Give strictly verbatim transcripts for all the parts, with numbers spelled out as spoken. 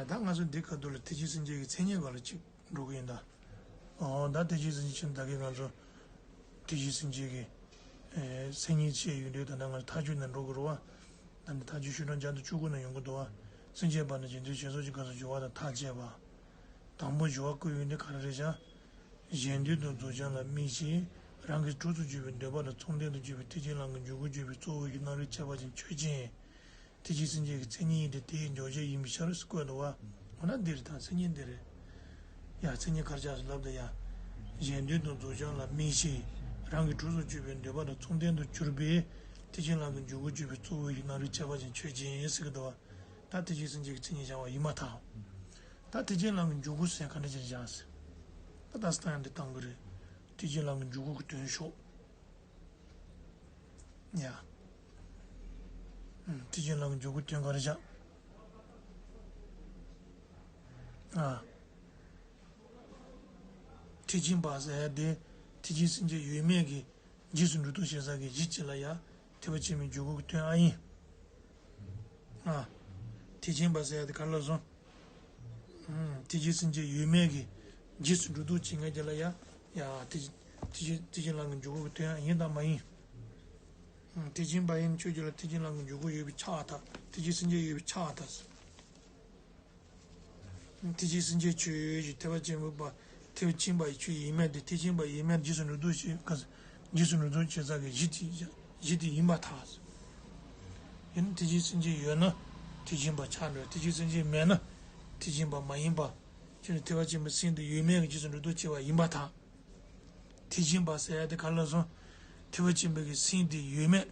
ད་ང་ཚོ་འདི་ག་དུས་ལ་ཐེག་ཆེན་སེམས་བསྐྱེད་ཀྱི་མཚན་ཉིད་སྒང་ལ་གཅིག་འགྲོ་གི་ཡིན་ད། ཨོ་ད་ཐེག་ཆེན་སེམས་བསྐྱེད་ཆེན་ད་གིན་ང་ཚོ་ཐེག་ཆེན་སེམས་བསྐྱེད་ཀྱི་ཨེ་མཚན་ཉིད་བཤད་ཡོད་དུས། ད་ལྟ་ང་ཚོ་མཐའ་མཇུག་ནས་འགྲོ་དགོས་རེད་བ། ད་ནི་མཐའ་མཇུག་ཤོག་གྲངས་བརྒྱ་དང་བཅུ་དགུ་ནས་ཡོང་གི་འདུག་བ། སེམས་བསྐྱེད་པ་ནི་གཞན་དོན་བྱེད་ཕྱོགས་ཀྱི་སྐབས་སུ་སྦྱོར་བ་དང་ཐག་བཅད་པ། དང་པོ་སྦྱོར་བ་བཀོད་ཡོད་དེ་ག་རེ་རེད་བྱ། གཞན་དོན་དུ་རྫོགས་བྱང་ལ་དམིགས་ཤིང་། རང་གི་གྲོགས་སུ་གྱུར་པའི་འདོད་པ་དང་མཚུངས་ལྡན་དུ་གྱུར་པའི་ཐེག་ཆེན་ལམ་གྱི་འཇུག་སྒོར་གྱུར་པའི་གཙོ་བོ་ཡི་རྣམ་རིག་ཁྱད་པར་ཅན་ཆོས་ཅན། ཐེག་ཆེན་སེམས་བསྐྱེད་ཀྱི་མཚན་ཉིད་ཡིན་ཏེ། དེའི་འཇོག་བྱེད་ཡིན་པའི་ཕྱིར་བཀོད་འདུག་བ། འོ་ན་འདི་རེད་ད། མཚན་ཉིད་འདི་རེད། ཡ་མཚན་ཉིད་ག་རེ་བྱ་ཟེར་ལབ་ད་ཡ། གཞན་དོན་དུ་རྫོགས་བྱང་ལ་དམིགས་ཤིང་། རང་གི་གྲོགས་སུ་གྱུར་པའི་འདོད་པ་དང་མཚུངས་ལྡན་དུ་གྱུར་པའི་ཐེག་ཆེན་ལམ་གྱི་འཇུག་སྒོར་གྱུར་པའི་གཙོ་བོ་ཡི་རྣམ་རིག་ཁྱད་པར་ཅན་ཆོས་ཅན་ཟེར་གྱི་འདུག་བ། ད་ཐེག་ཆེན་སེམས་བསྐྱེད་ཀྱི་མཚན་ཉིད་སྦྱང་བ་ཡིན་མ་ཐག་ད་ཐེག་ཆེན་ལམ་གྱི་འཇུག་སྒོ་ཟེར་ག་འདྲ་ཅིག་སྦྱངས་ཟེར། ད་ད་སི་ཏང་འདི་བཏང་གི་རེད། ཐེག་ཆེན་ལམ་གྱི་འཇུག་སྒོ་གི་དོན་ཤོག་ཡ། ཐེག་ཆེན་ལམ་གྱི་འཇུག་སྒོའི་དོན་ག་རེ་བྱ། ཨ། ཐེག་ཆེན་པ་ཟེར་ཡ་དེ་ཐེག་ཆེན་སེམས་བསྐྱེད་ཡོད་མེད་ཀྱི་རྗེས་སུ་འགྲོ་ལྡོག་བྱེད་ས་གི་གཞི་གཅིག་ལ་ཡ། ཐེག་པ་ཆེན་པོའི་འཇུག་སྒོ་གི་དོན་ཨ་ཡིན། ཨ། ཐེག་ཆེན་པ་ཟེར་ཡ་དེ་ག་ལ་སོང་། ཨུམ། ཐེག་ཆེན་སེམས་བསྐྱེད་ཡོད་མེད་ཀྱི་རྗེས་སུ་འགྲོ་ལྡོག་བྱེད་མཁན་དེ་ལ་ཡ། ཡ་ཐེག་ཐེག་ཆེན་ཐེག་ཆེན་ལམ་གྱི་འཇུག་སྒོ་གི་དོན་ཡིན་དང་མ་ཡིན། ཨུམ། ཐེག་ཆེན་པ་ཡིན་ཆོས་ཅན་ལ་ཐེག་ཆེན་ལམ་གྱི་འཇུག་སྒོ་ཡོད་པས་ཁྱབ་པར་ཐལ། ཐེག་ཆེན་སེམས་བསྐྱེད་ཡོད་པས་ཁྱབ་པར་ཐལ། ཐེག་ཆེན་སེམས་བསྐྱེད་ཆོས་ཅན། ཐེག་པ་ཆེན་པོའི་པ། ཐེག་པ་ཆེན་པ་ཡི་ཆོས་ཡིན་མིན་དེ་ཐེག་ཆེན་པ་ཡིན་མིན་རྗེས་སུ་འགྲོ་ལྡོག་བྱེད་ག་རྗེས་སུ་འགྲོ་ལྡོག་བྱེད་ས་གི་གཞི་དེ་གཞི་དེ་ཡིན་པར་ཐལ། ཡིན་ན་ཐེག་ཆེན་སེམས་བསྐྱེད་ཡོད་ན་ཐེག་ཆེན་པ་ཆགས་འགྲོ། ཐེག་ཆེན་སེམས་བསྐྱེད་མེད་ན་ཐེག་ཆེན་པ་མ་ཡིན་པ། ཁྱོད་ནི་ཐེག་པ་ཆེན་པོའི་སེམས་དེ་ཡོད་མེད་ཀྱི་རྗེས་སུ་འགྲོ་ལྡོག་བྱེད་པ་ཡིན་པར་ཐལ། ཐེག་ཆེན་པ་ཟེར་ཡ་དེ་ག་ལ་སོང་། ཐེག་པ་ཆེན་པོའི་གི་སེམས་དེ་ཡོད་མེད་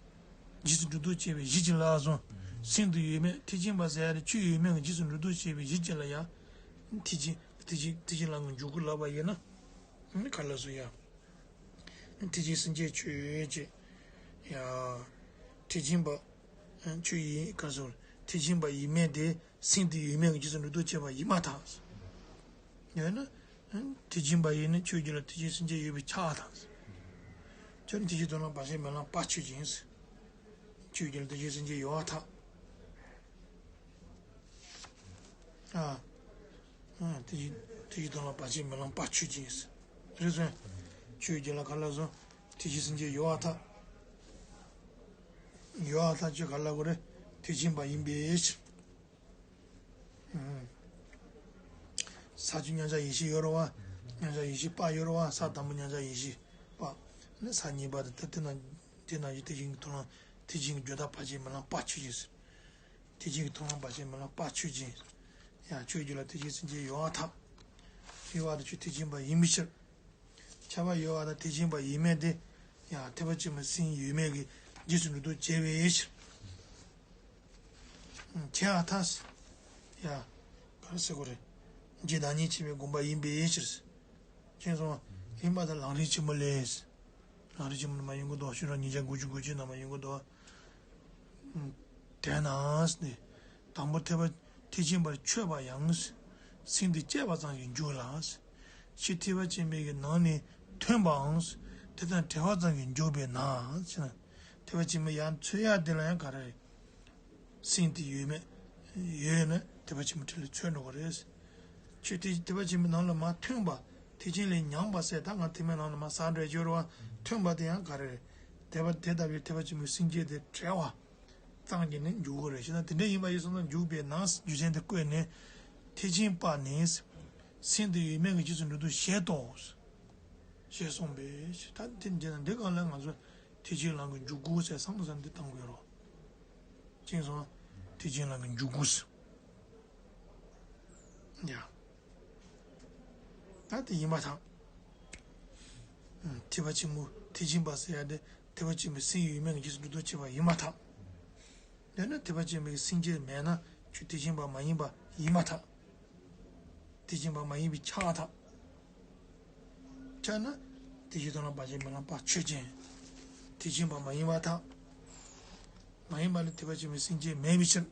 རྗེས་སུ་འགྲོ་ལྡོག་བྱེད་པའི་གཞི་གཅིག་ལ་སོང་། སེམས་དེ་ཡོད་མེད། ཐེག་ཆེན་པ་ཟེར་ཡ་དེ་ཆོས་ཡོད་མེད་ཀྱི་རྗེས་སུ་འགྲོ་ལྡོག་བྱེད་པའི་གཞི་གཅིག་ལ་ཡ། ཐེག་ཆེན་ཐེག་ཆེན་ཐེག་ཆེན་ལམ་གྱི་འཇུག་སྒོ་ལབ་པ་ཡིན་ན། ག་ལ་སོང་ཡ། ཐེག་ཆེན་སེམས་བསྐྱེད་ཆོས་ཅན། ཡ། ཐེག་ཆེན་པ། ཆོས་ཡིན་ག་སོང་། ཐེག་ཆེན་པ་ཡིན་མིན་དེ། སེམས་དེ་ཡོད་མེད་ཀྱི་རྗེས་སུ་འགྲོ་ལྡོག་བྱེད་པ་ཡིན་པར་ཐལ། ཡང་ན། ཐེག་ཆེན་པ་ཡིན་ན་ཆོས་ཅན་ལ་ཐེག་ཆེན་སེམས་བསྐྱེད་ཡོད་པས་ཁྱབ་པར་ཐལ། ཁྱོད་ནི་ཐེག་ཆེན་མཐོང་ལམ་བར་ཆད་མེད་ལམ་དཔལ་ཆོས་ཅན། ཆོས་ཅན་ལ་ཐེག་ཆེན་སེམས་བསྐྱེད་ཡོད་པར་ཐལ། ཨ། ཐེག་ཆེན་ཐེག་ཆེན་མཐོང་ལམ་བར་ཆད་མེད་ལམ་དཔལ་ཆོས་ཅན། རེད་སོང་། ཆོས་ཅན་ལ་ག་ལ་སོང་། ཐེག་ཆེན་སེམས་བསྐྱེད་ཡོད་པར་ཐལ། ཡོད་པར་ཐལ། ཁྱོད་ག་ལ་གོ་རེད། ཐེག་ཆེན་པ་ཡིན་པའི་ཕྱིར། ས་བཅུ་མཉམ་གཞག་ཡེ་ཤེས་ཡོད་རེད་བ། མཉམ་གཞག་ཡེ་ཤེས་དཔལ་ཡོད་རེད་བ། ས་དང་པོ་མཉམ་གཞག་ཡེ་ཤེས་དཔལ། ནི་ས་གཉིས་པ་དེ་དེ་དེ་ན་དེ་ན་ཡི་ཐེག་ཆེན་གྱི་མཐོང་ལམ་ཐེག་ཆེན་གྱི་བརྗོད་བདག་བར་ཆད་མེད་ལམ་དཔལ་ཆོས་ཅན། ཐེག་ཆེན་གྱི་མཐོང་ལམ་བར་ཆད་མེད་ལམ་དཔལ་ཆོས་ཅན། ཡང་ཆོས་ཅན་ལ་ཐེག་ཆེན་སེམས་བསྐྱེད་ཡོད་པར་ཐལ། ཡོད་པར་ཐལ། ཁྱོད་ཐེག་ཆེན་པ་ཡིན་པའི་ཕྱིར། ཁྱབ་པ་ཡོད་པ་དང་ཐེག་ཆེན་པ་ཡིན་མིན་དེ། ཡང་ཐེག་པ་ཆེན་པོའི་སེམས་ཡོད་མེད་ཀྱི་རྗེས་སུ་འགྲོ་ལྡོག་བྱེད་པའི་ཕྱིར། ཁྱབ་པར་ཐལ། ཡ། ག་རེ་ཟེར་དགོས་རེད། རྗེ་བདག་ཉིད་ཆེན་པོའི་དགོངས་པ་ཡིན་པའི་ཕྱིར། ཅེས་གསུངས། ཡིན་པར་ཐལ། ལམ་རིམ་ཆེན་མོ་ལས། ལམ་རིམ་ཆེན་མོ་ནང་མར་ཡོང་གི་འདུག་ཤོག་གྲངས་ཉིས་བརྒྱ་དགུ་བཅུ་གོ་གཅིག་ནང་མར་ཡོང་གི་འདུག་དེས་ན། དང་པོ་ཐེག་པ་ཐེག་ཆེན་པར་འཆད་པ་ཡང་། སེམས་དེ་བསྐྱེད་པ་ཙམ་གྱིས་འཇུག་ལ། ཕྱི་ཐེག་པ་ཆེན་པོའི་གི་ནང་ནས་ཐོན་པའང་། དེ་དང་བྲལ་བ་ཙམ་གྱིས་འཇུག་པས་ན། ཞེ་ན། ཐེག་པ་ཆེན་པོ་ཡར་འཚོལ་ཡ་དེ་ལ་ཡང་ག་རེ་རེད། སེམས་དེ་ཡོད་མེད། ཡོད་ན་ཐེག་པ་ཆེན་པོའི་ཁྲོད་ལ་འཚོལ་འགྲོ་གི་རེད། ཁྱོད་ཐེག་ཐེག་པ་ཆེན་པོའི་ནང་ལ་མར་ཐོན་པ། ཐེག་ཆེན་ལས་ཉམས་པ་ཟེར། ད་ང་ཐེག་དམན་ནང་ལ་མར་ཟག་འགྲོ་ཡ་ཅིག་ཡོད་རེད་བ། ཐོན་པ་དེ་ཡང་ག་རེ་རེད། དེ་བ་དེ་ལྟ་བུའི་ཐེག་པ་ཆེན་པོའི་སེམས་བསྐྱེད་དེ་བྲལ་བ་ཙམ་གྱིས་ནི་འཇུག་གི་རེད། ཞེ་ན། དེ་འདྲ་ཡིན་པ་ཡིན་སོང་ཙང་འཇུག་པས་ན་རྒྱུ་མཚན་དེ་བཀོད་ནས། ཐེག་ཆེན་པ་ནི་སེམས་དེ་ཡོད་མེད་ཀྱི་རྗེས་སུ་འགྲོ་ལྡོག་བྱེད་དོ། ཞེས་གསུངས་པས། ད་དེ་འདྲ་ན་འདི་གང་ལ་ང་ཚོ་ཐེག་ཆེན་ལམ་གྱི་འཇུག་སྒོ་ཟེར་བསམ་བློ་བཟང་འདི་བཏང་དགོས་རོགས། ཅེས་སོང་། ཐེག་ཆེན་ལམ་གྱི་འཇུག་སྒོ་ཟེར། ཡ། ད་དེ་ཡིན་པར་ཐལ། ཐེག་པ་ཆེན་པོ་ཐེག་ཆེན་པ་ཟེར་ཡ་དེ་ཐེག་པ་ཆེན་པོའི་སེམས་ཡོད་མེད་ཀྱི་རྗེས་སུ་འགྲོ་ལྡོག་བྱེད་པ་ཡིན་པར་ཐལ། དེ་ནི་ཐེག་པ་ཆེན་པོའི་སེམས་བསྐྱེད་མེད་ན་ཁྱོད་ཐེག་ཆེན་པ་མ་ཡིན་པ་ཡིན་པར་ཐལ། ཐེག་ཆེན་པ་མ་ཡིན་པས་ཁྱབ་པར་ཐལ། ཁྱབ་ན། ཐེག་ཆེན་མཐོང་ལམ་བར་ཆད་མེད་ལམ་དཔལ་ཆོས་ཅན། ཐེག་ཆེན་པ་མ་ཡིན་པར་ཐལ། མ་ཡིན་པ་ལ་ཐེག་པ་ཆེན་པོའི་སེམས་བསྐྱེད་མེད་པའི་ཕྱིར།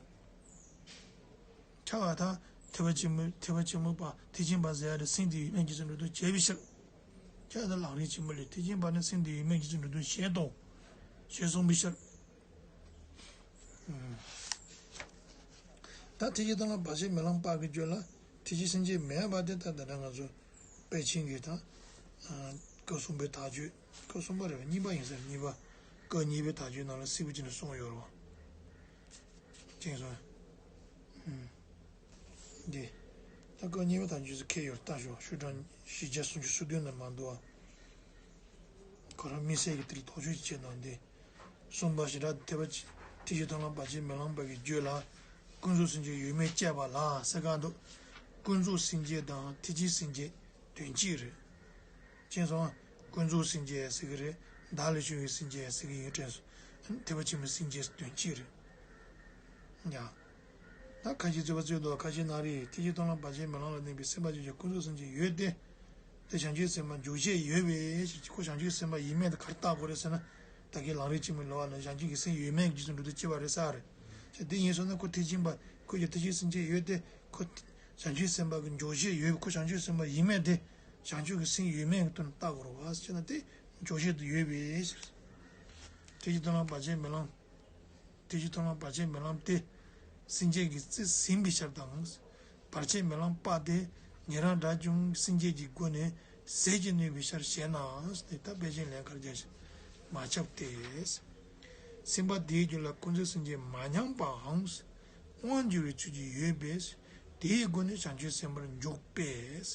ཁྱབ་པར་ཐལ། ཐེག་པ་ཆེན་པོ་ཐེག་པ་ཆེན་པོ་པ་ཐེག་ཆེན་པ་ཟེར་ཡ་དེ་སེམས་དེ་ཡོད་མེད་རྗེས་སུ་འགྲོ་ལྡོག་བྱེད་པའི་ཕྱིར། ཁྱབ་པར་ཐལ། ལམ་རིམ་ཆེན་མོ་ལས། ཐེག་ཆེན་པ་ནི་སེམས་དེ་ཡོད་མེད་རྗེས་སུ་འགྲོ་ལྡོག་བྱེད་དོ། ཞེས་གསུངས་པའི་ཕྱིར། ད་ཐེག་ཆེན་མཐོང་ལམ་བར་ཆད་མེད་ལམ་དཔག་གི་རྒྱུད་ལ་ཐེག་ཆེན་སེམས་བསྐྱེད་མེད་པ་དེ་ད་ད་ལྟ་ང་ཚོ་པཎ་ཆེན་གྱི་ད་སྐབས་གསུམ་པའི་དག་བཅོས། སྐབས་གསུམ་པ་རེད་པ། གཉིས་པ་ཡིན་ས་རེད། གཉིས་པ། སྐབས་གཉིས་པའི་དག་བཅོས་ནང་ལ་གསལ་པོ་བྱས་ནས་གསུངས་ཡོད་རེད་པ། མཁྱེན་སོང་། ཨུམ། འདི། ད་སྐབས་གཉིས་པའི་དག་བཅོས་སུ་ཁེལ་ཡོད་ལྟ་ཞོག་ཤོག་གྲངས་བཞི་བརྒྱ་སུམ་ཅུ་སོ་བདུན་ནང་མ་འདུག་པ། ཁོ་རང་དམིགས་བསལ་གྱི་དེ་རིགས་དོགས་གཅོད་ཅིག་བྱས་དང་འདི། གསུམ་པ་ཞེ་དྲག་ཐེག་པ་ཆེ། ཐེག་ཆེན་མཐོང་ལམ་བར་ཆད་མེད་ལམ་དཔག་གི་རྒྱུད་ལ། ཀུན་རྫོབ་སེམས་བསྐྱེད་ཡོད་མེད་དཔྱད་པ་ལ་ཟེར་ག་འདུག་ཀུན་རྫོབ་སེམས་བསྐྱེད་དང་ཐེག་ཆེན་སེམས་བསྐྱེད་དོན་གཅིག་རེད། མཁྱེན་སོང་ང་། ཀུན་རྫོབ་སེམས་བསྐྱེད་ཟེར་གི་རེད། བདག་ལས་བྱུང་བའི་སེམས་བསྐྱེད་ཟེར་གི་ཡོད་དྲན་སོང་། ཐེག་པ་ཆེན་པོའི་སེམས་བསྐྱེད་དོན་གཅིག་རེད། ཡ། ད་ཁ་ཅིག་རྩོད་པ་རྩོད་འདུག་ཁ་ཅིག་ན་རེ་ཐེག་ཆེན་མཐོང་ལམ་བར་ཆད་མེད་ལམ་ལ་གནས་པའི་སེམས་དཔའ་ཆོས་ཅན་ཀུན་རྫོབ་སེམས་བསྐྱེད་ཡོད་དེ། དེ་བྱང་ཆུབ་སེམས་དཔའ་འཇུག་བྱེད་ཡོད་པའི་ཕྱིར། ཁོ་བྱང་ཆུབ་སེམས་དཔའ་ཡིན་མིན་དེ་ག་རེ་བརྟག་དགོས་རེད་ཟེར་ན། ད་གིན་ལམ་རིམ་གཅིག་མའི་ལོ་བ་ན་བྱང་ཆུབ་ཀྱི་སེམས་ཡོད་མེད་ཀྱི་རྗེས་སུ་འགྲོ་དུས་གཅིག་པ་རེད་ཟེར་བ་རེད། ཅེས་དེ་ཡིན་སོང་ན་ཁོ་ཐེག་ཆེན་པ། ཁོ་ཡི་ཐེག་ཆེན་སེམས་བསྐྱེད་ཡོད་དེ། ཁོ་བྱང་ཆུབ་སེམས་དཔའ་གི་འཇུག་བྱེད་ཡོད། ཁོ་བྱང་ཆུབ་སེམས་དཔའ་ཡིན་མིན་དེ་བྱང་ཆུབ་ཀྱི་སེམས་ཡོད་མེད་ཀྱི་དོན་བརྟག་དགོས་རེད་པ་ཟེར་ན། དེ་འཇུག་བྱེད་དུ་ཡོད་པའི་ཕྱིར། ཐེག་ཆེན་མཐོང་ལམ་བར་ཆད་མེད་ལམ། ཐེག་ཆེན་མཐོང་ལམ་བར་ཆད་མེད་ལམ་སྟེ། སེམས་བསྐྱེད་ཀྱི་རྩིས་ཟིན་པའི་ཕྱིར་དང་། བར་ཆད་མེད་ལམ་དཔག་སྟེ། ཉན་རང་དགྲ་བཅོམ་སེམས་བསྐྱེད་ཀྱི་སྒོ་ནས་ཟད་ཀྱི་ནུས་པའི་ཕྱིར་ཞེ་ན། དེ་ལྟར་དཔེ་ཅན་ལན་ཁག་རྒྱག་ཞིང་མ་ཁྱབ་སྟེ། སེམས་པ་དེའི་རྒྱུད་ལ་ཀུན་རྫོབ་སེམས་བསྐྱེད་མ་ཉམས་པའམ། དབང་བསྒྱུར་བའི་ཚུལ་གྱིས་ཡོད་པས། དེའི་སྒོ་ནས་བྱང་ཆུབ་སེམས་དཔར་འཇུག་པས།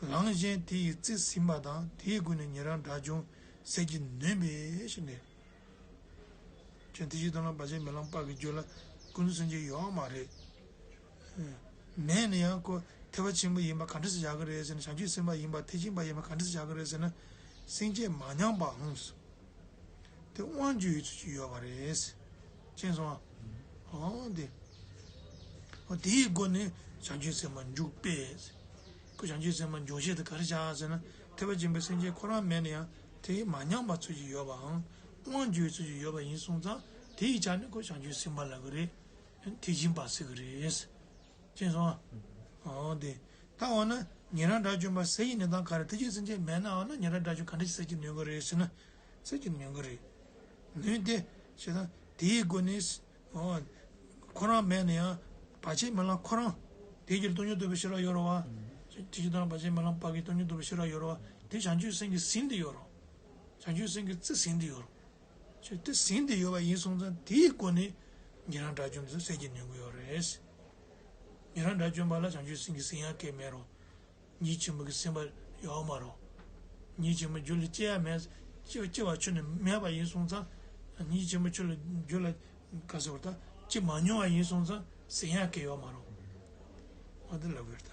ལམ་གཞན་དེ་ཡི་རྩིས་ཟིན་པ་དང་། དེའི་སྒོ་ནས་ཉན་རང་དགྲ་བཅོམ་ཟད་ཀྱི་ནུས་པའི་ཕྱིར་ཏེ། ཁྱོད་ཐེག་ཆེན་མཐོང་ལམ་བར་ཆད་མེད་ལམ་དཔག་གི་རྒྱུད་ལ་ཀུན་རྫོབ་སེམས་བསྐྱེད་ཡོད་མ་རེད། མེད་ན་ཡང་ཁོ་ཐེག་པ་ཆེན་པོ་ཡིན་པ་ག་འདྲ་སེ་བཞག་གི་རེད་ཟེར་ན། བྱང་ཆུབ་སེམས་དཔའ་ཡིན་པ་ཐེག་ཆེན་པ་ཡིན་པ་ག་འདྲ་སེ་བཞག་གི་རེད་ཟེར་ན། སེམས་བསྐྱེད་མ་ཉམས་པའམ། དེ་དབང་བསྒྱུར་བའི་ཚུལ་གྱིས་ཡོད་པ་རེད། མཁྱེན་སོང་ང་། འོ་དེ། འོ་དེའི་སྒོ་ནས་བྱང་ཆུབ་སེམས་དཔར་འཇུག་པས། ཁོ་བྱང་ཆུབ་སེམས་དཔར་འཇུག་བྱེད་དེ་ག་རེ་བྱ་ཟེར་ན། ཐེག་པ་ཆེན་པོའི་སེམས་བསྐྱེད་ཁོ་རང་མེད་ན་ཡང་དེ་མ་ཉམས་པ་ཚུལ་གྱིས་ཡོད་པའམ། དབང་བསྒྱུར་བའི་ཚུལ་གྱིས་ཡོད་པ་ཡིན་སོང་ཙང་། དེའི་ཆ་ནས་ཁོ་བྱང་ཆུབ་སེམས་དཔའ་ལབ་གི་རེད། ཐེག་ཆེན་པ་ཟེར་གི་རེད། མཁྱེན་སོང་ང་། འོ་དེ། ད་འོ་ན་ཉན་རང་དགྲ་བཅོམ་པ་ཟད་ཀྱི་ནུས་སྟངས་ག་རེ། ཐེག་ཆེན་སེམས་བསྐྱེད་མེད་ན་འོ་ན་ཉན་རང་དགྲ་བཅོམ་ག་འདྲ་ཞིག་ཟད་ཀྱི་ནུས་ཀྱི་རེད་ཟེར་ན། ཟད་ཀྱི་ནུས་ཀྱི་རེད། ནུས་ཏེ། ཞེ་ན། དེའི་སྒོ་ནས། འོ། ཁོ་རང་མེད་ན་ཡང་། བར་ཆད་མེད་ལམ་ཁོ་རང་། དེའི་རྒྱུད་ལ་སྟོང་ཉིད་རྟོགས་པའི་ཤེས་རབ་ཡོད་རེད་པ། ཐེག་ཆེན་མཐོང་ལམ་བར་ཆད་མེད་ལམ་དཔག་གི་སྟོང་ཉིད་རྟོགས་པའི་ཤེས་རབ་ཡོད་རེད་པ། དེ་བྱང་ཆུབ་སེམས་ཀྱིས་ཟིན་ཏེ་ཡོད་རེད། བྱང་ཆུབ་སེམས་ཀྱིས་རྩིས་ཟིན་ཏེ་ཡོད་རེད། ཅེས་དེ་ཟིན་ཏེ་ཡོད་པ་ཡིན་སོང་ཙང་། དེའི་སྒོ་ནས་ཉན་རང་དགྲ་བཅོམ་དེ་ཟད་ཀྱི་ནུས་ཀྱི་ཡོད་རེད། ཉན་རང་དགྲ་བཅོམ་པ་ལ་བྱང་ཆུབ་སེམས་ཀྱིས་ཟིན་ཡ་གང་ཡང་མེད་རུང་། ཉིད་ཆེན་པོ་གི་སེམས་པ་ཡོད་མ་རུང་། ཉིད་ཆེན་པོ་རྒྱུད་ལ་སྐྱེ་ཡ་མེད། སྐྱེ་སྐྱེ་བ་ཆོད་ནས་མེད་པ་ཡིན་སོང་ཙང་། ཉིད་ཆེན་པོ་ཆོད་ལ་རྒྱུད་ལ་ག་ཟེར་བ་ད་སྐྱེ་མ་མྱོང་བ་ཡིན་སོང་ཙང་ཟིན་ཡ་གང་ཡང་ཡོད་མ་རུང་། འོ་དེ་ལབ་ཡོད་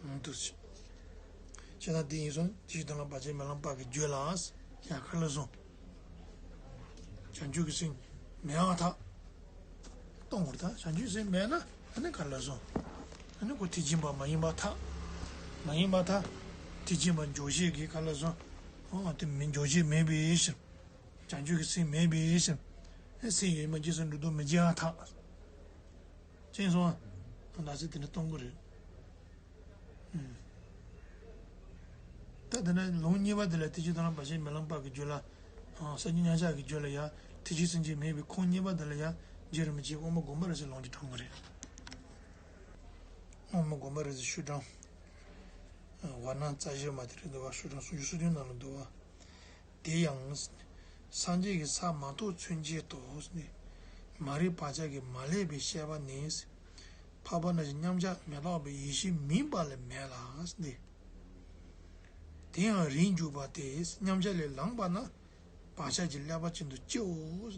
ད། འདུག་ཅེ། ཅེ་ན་དེ་ཡིན་སོང་། ཐེག་ཆེན་མཐོང་ལམ་བར་ཆད་མེད་ལམ་དཔག་གི་རྒྱུད་ལ། ཡ་ག་ལ་སོང་། བྱང་ཆུབ་ཀྱི་སེམས་མེད་པར་ཐལ། སྟོང་པར་ཐལ། བྱང་ཆུབ་སེམས་མེད་ན་ཨ་ནི་ག་ལ་སོང་། ཨ་ནི་ཁོ་ཐེག་ཆེན་པ་མ་ཡིན་པར་ཐལ། མ་ཡིན་པར་ཐལ། ཐེག་ཆེན་པ་འཇོག་བྱེད་ཀྱི་ག་ལ་སོང་། འོ་དེ་མི་འཇོག་བྱེད་མེད་པའི་ཕྱིར། བྱང་ཆུབ་ཀྱི་སེམས་མེད་པའི་ཕྱིར། ཨེ་སེམས་ཡོད་མ་རྗེས་སུ་འགྲོ་དུས་མི་བྱེད་པར་ཐལ། མཁྱེན་སོང་ང་། ལ་ཚིག་དེ་འདྲ་གཏོང་གི་རེད། ད་དེ་ནས་ལུང་གཉིས་པ་དེ་ལ་ཐེག་ཆེན་མཐོང་ལམ་བར་ཆད་མེད་ལམ་དཔག་གི་རྒྱུད་ལ། ཨ། ས་བཅུ་མཉམ་གཞག་གི་རྒྱུད་ལ་ཡ། ཐེག་ཆེན་སེམས་བསྐྱེད་མེད་པའི་ཁུངས་གཉིས་པ་དེ་ལ་ཡ། རྗེ་རིན་པོ་ཆེས་དབུ་མ་དགོངས་པ་རབ་གསལ་ལུང་གིས་དྲངས་པ་རེད། དབུ་མ་དགོངས་པ་རབ་གསལ་ཤོག་གྲངས། ཝར་ཎ་རྩ་བཞི་མ་དེ་རེད་འདུག་པ། ཤོག་གྲངས་སུམ་ཅུ་སོ་བདུན་ནང་ལ་འདུག་པ། དེ་ཡང་། སངས་རྒྱས་ཀྱི་ས་མ་ཐོབ་ཚུན་ཆད་དུ། མ་རིག་བག་ཆགས་ཀྱིས་མ་བསླད་པའི་ཤེས་པ་ནི། འཕགས་པ་རྣམས་ཀྱི་མཉམ་གཞག་མི་རྟག་པའི་ཡེ་ཤེས་མིན་པ་ལས་མེད་ལ། དེ་ཡང་རིགས་འཇུག་པ་སྟེ། མཉམ་གཞག་ལས་ལངས་པ་ན་བག་ཆགས་ཀྱིས་བསླད་པ་ཅན་དུ་སྐྱེའོ།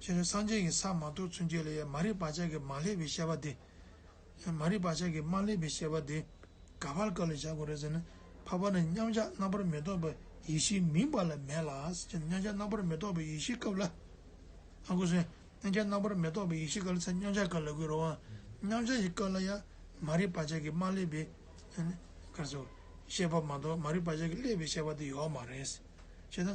ཅེས་སངས་རྒྱས་ཀྱི་ས་མ་ཐོབ་ཚུན་ཆད་ལ་ཡང་མ་རིག་བག་ཆགས་ཀྱིས་མ་བསླད་པའི་ཤེས་པ་དེ། མ་རིག་བག་ཆགས་ཀྱིས་མ་བསླད་པའི་ཤེས་པ་དེ་ག་བར་སྐབས་ལ་བཞག་དགོས་རེད་ཟེར་ན། འཕགས་པ་རྣམས་མཉམ་གཞག་རྣམ་པར་མི་རྟོག་པའི་ཡེ་ཤེས་མིན་པ་ལས་མེད་ལ། ཟེར་ནས་མཉམ་གཞག་རྣམ་པར་མི་རྟོག་པའི་ཡེ་ཤེས་སྐབས་ལ། ཧ་གོ་སོང་། མཉམ་གཞག་རྣམ་པར་མི་རྟོག་པའི་ཡེ་ཤེས་སྐབས་ལ་ཚེ་མཉམ་གཞག་སྐབས་ལ་དགོས་རེད་པ། མཉམ་གཞག་གི་སྐབས་ལ་ཡང་མ་རིག་བག་ཆགས་ཀྱིས་མ་བསླད་པའི། ག་རེ་ཟེར། ཤེས་པ་མ་གཏོགས་མ་རིག་བག་ཆགས་ཀྱིས་བསླད་པའི་ཤེས་པ་དེ་ཡོད་མ་རེད། བྱས་ན།